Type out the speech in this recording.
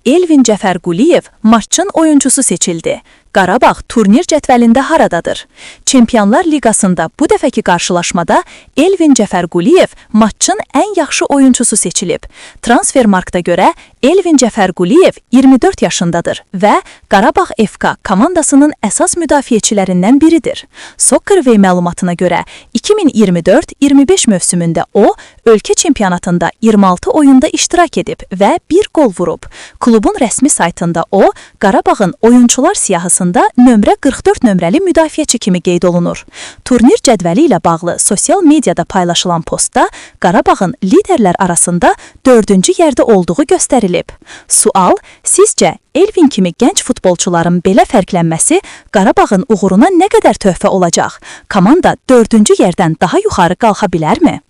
Elvin Cəfərquliyev maçın oyunçusu seçildi. Qarabağ turnir cədvəlində haradadır? Çempionlar Liqasında bu dəfəki qarşılaşmada Elvin Cəfərquliyev maçın ən yaxşı oyunçusu seçilib. Transfermarkta görə Elvin Cəfərquliyev 24 yaşındadır və Qarabağ FK komandasının əsas müdafiəçilərindən biridir. Soccerway məlumatına görə 2024-25 mövsümündə o, ölkə çempionatında 26 oyunda iştirak edib və bir qol vurub. Klubun rəsmi saytında o, Qarabağın oyunçular siyahısında nömrə 44 nömrəli müdafiəçi kimi qeyd olunur. Turnir cədvəli ilə bağlı sosial mediada paylaşılan postda Qarabağın liderlər arasında 4-cü yerdə olduğu göstərilib. Sual: Sizcə Elvin kimi gənc futbolçuların belə fərqlənməsi Qarabağın uğuruna nə qədər töhfə olacaq? Komanda 4-cü yerdən daha yuxarı qalxa bilərmi?